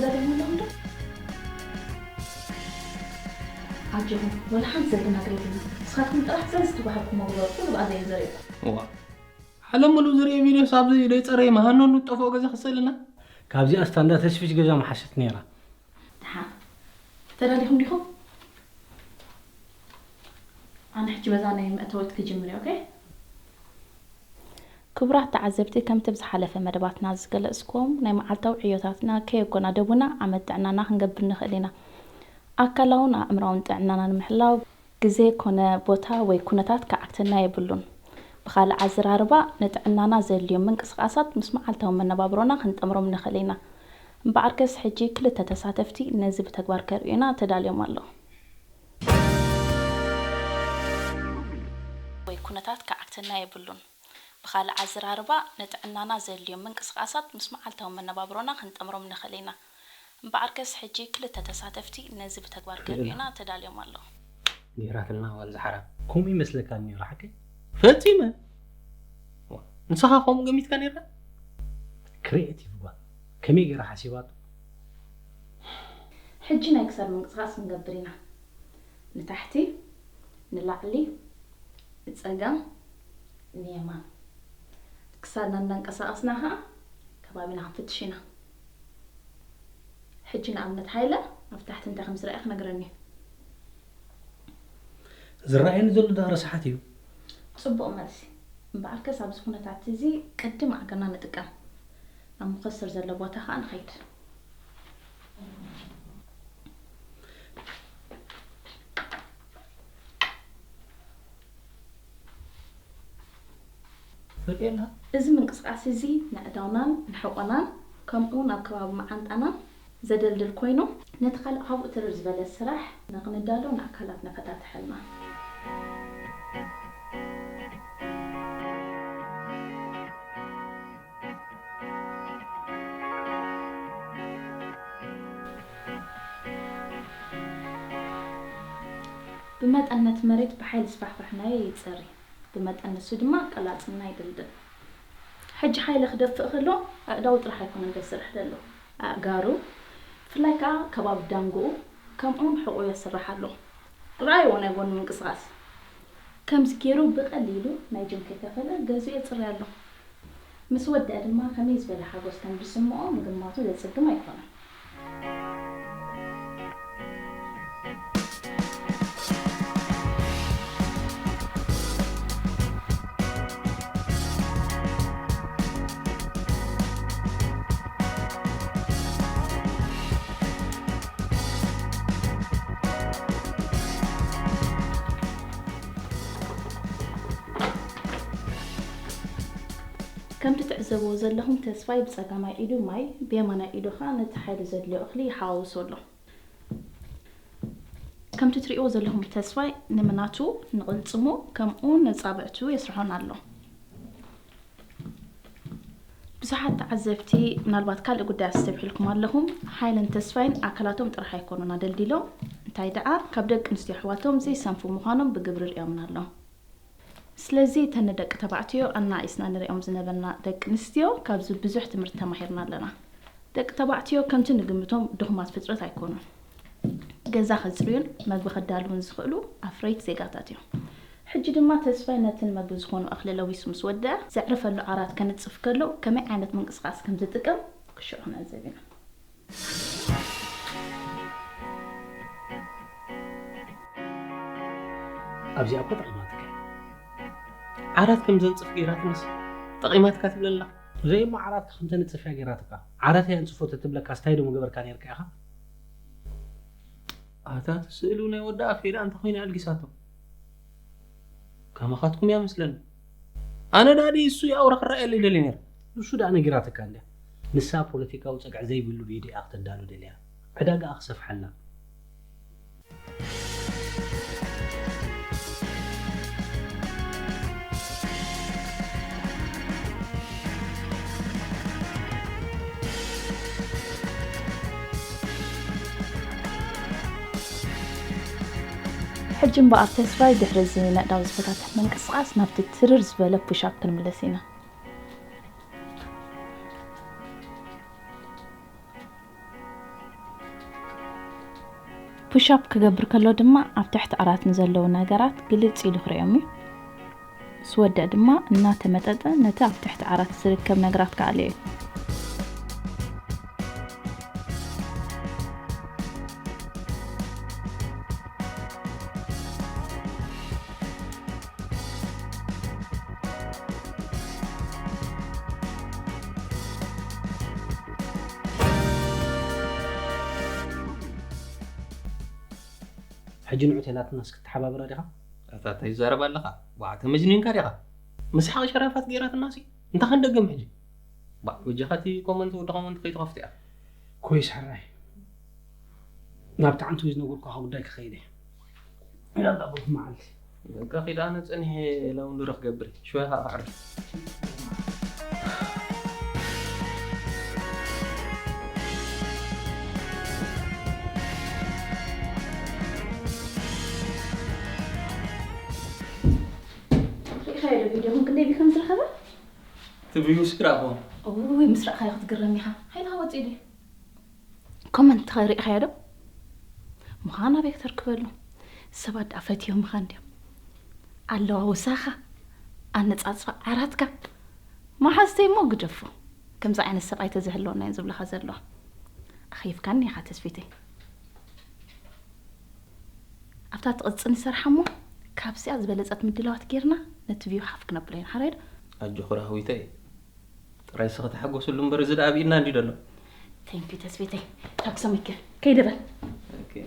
ዘደንግሎም ዶ? ኣጆኹም፣ ወላ ሓንቲ ዘደናግር የብሉን። ንስኻትኩም ጥራሕ ዘዝተባሃልኩሞ ግበሩ፣ ኩሉ ብኣደ እዩ ዘርእየኩም። እዋ፣ ዓለም ሙሉእ ዝርእዮ ቪድዮስ ኣብዚ ዘይጸረየ መሃኖ ንጠፍኦ ገዛ ክስእልና? ካብዚኣስ ታንዳ ተስፊሽ ገዛ ምሓሸት ነይራ። ደሓን። ተዳሊኹም ዲኹም? ኣነ ሕጂ በዛ ናይ መእተወት ክጅምር እየ፣ ኦኬ? ክቡራት ተዓዘብቲ፣ ከምቲ ብዝሓለፈ መደባትና ዝገለጽኩም፣ ናይ መዓልታዊ ዕዮታትና ከየጎናደቡና ዓመት ጥዕናና ክንገብር ንኽእል ኢና። ኣካላውን ኣእምራውን ጥዕናና ንምሕላው ግዜ ኮነ ቦታ ወይ ኩነታት ክዓግተና የብሉን። ብኻልእ ኣዘራርባ፣ ንጥዕናና ዘድልዮም ምንቅስቓሳት ምስ መዓልታዊ መነባብሮና ክንጠምሮም ንኽእል ኢና። እምበኣርከስ፣ ሕጂ ክልተ ተሳተፍቲ ነዚ ብተግባር ከርእዩና ተዳልዮም ኣለዉ። ወይ ኩነታት ክዓግተና የብሉን። ብኻልእ ኣዘራርባ፣ ንጥዕናና ዘድልዮም ምንቅስቓሳት ምስ መዓልታዊ መነባብሮና ክንጠምሮም ንኽእል ኢና። እምበኣርከስ፣ ሕጂ ክልተ ተሳተፍቲ ነዚ ብተግባር ክርእዩና ተዳልዮም ኣለዉ። ጌራትና ዋል ዝሓራ። ከምኡ ይመስለካ ነይሩ፣ ሓቀይ? ፈጺመ። ዋ፣ ንስኻ ከምኡ ገሚትካ ነይርካ? ክሪኤቲቭ ጓል። ከመይ ገይራ ሓሲባቶ? ሕጂ ናይ ክሳድ ምንቅስቓስ ክንገብር ኢና። ንታሕቲ፣ ንላዕሊ፣ ንጸጋም፣ ንየማን። ክሳድና እንዳንቀሳቐስና ኸኣ ከባቢና ክንፍትሽ ኢና። ሕጂ ንኣብነት ሃይለ ኣብ ታሕቲ እንታይ ከም ዝረኣየ ክነግረኒ እዩ። ዝረኣየኒ ዘሎ ደኣ ረሳሓት እዩ። ጽቡቕ መልሲ። እምበኣርከስ ኣብዚ ኩነታት እዚ ቅድም ኣእጋርና ንጥቀም። ኣብ መኸስተር ዘሎ ቦታ ኸኣ ንኸይድ። ትርእየላ? እዚ ምንቅስቓስ እዚ ነእዳውናን ንሕቖናን ከምኡ እውን ኣብ ከባቢ መዓንጣናን ዘደልድል ኮይኑ፣ ነቲ ካልእ ካብኡ ትርር ዝበለ ስራሕ ንኽንዳሎ ንኣካላት ነፈታትሐልና። ብመጠን ነቲ መሬት ብሓይሊ ዝፋሕፋሕናዮ ይጸሪ፣ ብመጠን ንሱ ድማ ቀላጽምና ይድልድል። ሕጂ ሓይለ ክደፍእ ከሎ ኣእዳዉ ጥራሕ ኣይኮነን ዘስርሕ ዘሎ፣ ኣእጋሩ፣ ብፍላይ ከኣ ከባቢ ዳንግኡ፣ ከምኡውን ሕቖኡ የስርሕ ኣሎ። ረኣይዎ ናይ ጎኒ ምንቅስቓስ። ከምዚ ገይሩ ብቐሊሉ ናይ ጅም ከይከፈለ ገዝኡ የጽሪ ኣሎ። ምስ ወደአ ድማ ከመይ ዝበለ ሓጎስ ከም ዝስምዖ ምግማቱ ዘጸግም ኣይኮነን። ከምቲ ትዕዘብዎ ዘለኹም፣ ተስፋይ ብጸጋማይ ኢዱ ማይ፣ ብየማናይ ኢዱ ኸኣ ነቲ ሓይሊ ዘድልዮ እኽሊ ይሓዋውሶ ኣሎ። ከምቲ ትርእይዎ ዘለኹም፣ ተስፋይ ንምናቱ፣ ንቕልጽሙ፣ ከምኡ ነጻብዕቱ የስርሖን ኣሎ። ብዙሓት ተዓዘብቲ ምናልባት ካልእ ጉዳይ ኣስተብሒልኩም ኣለኹም። ሓይለን ተስፋይን ኣካላቶም ጥራሕ ኣይኮኑን ኣደልዲሎም፣ እንታይ ደኣ ካብ ደቂ ኣንስትዮ ኣሕዋቶም ዘይሰንፉ ምዃኖም ብግብሪ ርእዮምና ኣለዉ። ስለዚ እተን ንደቂ ተባዕትዮ ኣናኢስና ንሪኦም ዝነበርና ደቂ ኣንስትዮ ካብዚ ብዙሕ ትምህርቲ ተማሂርና ኣለና። ደቂ ተባዕትዮ ከምቲ ንግምቶም ድኹማት ፍጥረት ኣይኮኑን። ገዛ ከጽርዩን መግቢ ከዳልዉን ዝኽእሉ ኣፍረይቲ ዜጋታት እዮም። ሕጂ ድማ ተስፋይ ነቲ ንመግቢ ዝኾኑ እኽሊ ለዊሱ ምስ ወደአ፣ ዘዕርፈሉ ዓራት ከንጽፍ ከሎ ከመይ ዓይነት ምንቅስቓስ ከም ዝጥቀም ክሽዑ ክንዕዘብ ኢና። ኣብዚኣ እኮ ጠቒማትካ እያ። ዓራት ከም ዘንጽፍ ገይራትንስ ጠቒማትካ ትብለላ። ዘይሞ ዓራትካ ከም ተንጽፍ እያ ገይራትካ። ዓራት እያ ኣንጽፎ ተትብለካ ስታይ ዶ ምገበርካ ነይርካ ኢኻ? ኣታ እቲ ስእሊ ናይ ወዲ ኣፌዳ እንተኾይኑ ኣልጊሳቶ። ከማኻትኩም እያ መስለኒ። ኣነ ዳዲ እሱ የኣውራ ክረኣየለይ ደልየ ነይረ። ንሱ ደኣ ነጊራትካ እንድያ። ንሳ ፖለቲካዊ ጸግዒ ዘይብሉ ቪድዮ እያ ክተዳሉ ደልያ። ዕዳጋኣ ክሰፍሓላ። ሕጂ እምበኣር ተስፋይ ድሕሪ እዚ ነእዳው ዝፈታተሕ ምንቅስቓስ ናብቲ ትርር ዝበለ ፑሽ ኣፕ ክንምለስ ኢና። ፑሽ ኣፕ ክገብር ከሎ ድማ ኣብ ትሕቲ ዓራት ንዘለዉ ነገራት ግልጽ ኢሉ ክርእዮም እዩ። ምስ ወደእ ድማ እናተመጠጠ ነቲ ኣብ ትሕቲ ዓራት ዝርከብ ነገራት ክኣልዮ እዩ። ሕጂ ንዑ ቴላትናስ ክትሓባብራ ዲኻ? ኣታ እንታይ ትዛረብ ኣለኻ? ዋዓ ተመጅኒንካ ዲኻ? ምስሓቕ ሸራፋት ገይራትናሲ እንታይ ክንደግም ሕጂ? ባዕ በጃኻ እቲ ኮመንት ወዲ ኮመንት ከይትኸፍት እያ። ኮይስ ሕራይ ናብቲ ዓንቱ ዝነገርኩኻ ጉዳይ ክኸይድ እየ። ኢላ ኣቦ መዓልቲ በቃ ኺድ ኣነ ጸኒሐ ላውንድሪ ክገብር እየ። ሽወያ ኸዓ ክዕርፍ። ርኢኻዮ ዶ ቪድዮኹም ክንደይ ቪው ከም ዝረኸበ? እቲ ቪውስ ክረኽቦ። እውይ ምስ ረኣኻዮ ክትግረም ኢኻ። ሓይልኻ ወፂኡ ድዩ? ኮመንትኻ ርኢኻዮ ዶ? ምዃን ኣበይ ክተርክበሉ? ሰባት ደኣ ፈትዮምኻ እንድዮም። ኣለዋውሳኻ፣ ኣነፃፅፋ ዓራትካ፣ መሓዝተይ እሞ ግደፎ። ከምዚ ዓይነት ሰብኣይ ተዝህልወና እየን ዝብላኻ ዘለዋ። ኣኽይፍካኒ ኢኻ ተስፊተይ። ኣብታ ትቕጽል ንሰርሓ እሞ ካብዚኣ ዝበለጸት ምድላዋት ጌርና ነቲ ቪው ሓፍ ክነብሎ ኢና ሓራይ ዶ? ኣጆኺ ራህዊተይ ጥራይ እስኺ ተሓጎስሉ እምበር እዚ ደኣ ኣብኢድና እንድዩ ዘሎ። Thank you ተስፊተይ ታክሶም ይክር ከይደ በል። Okay.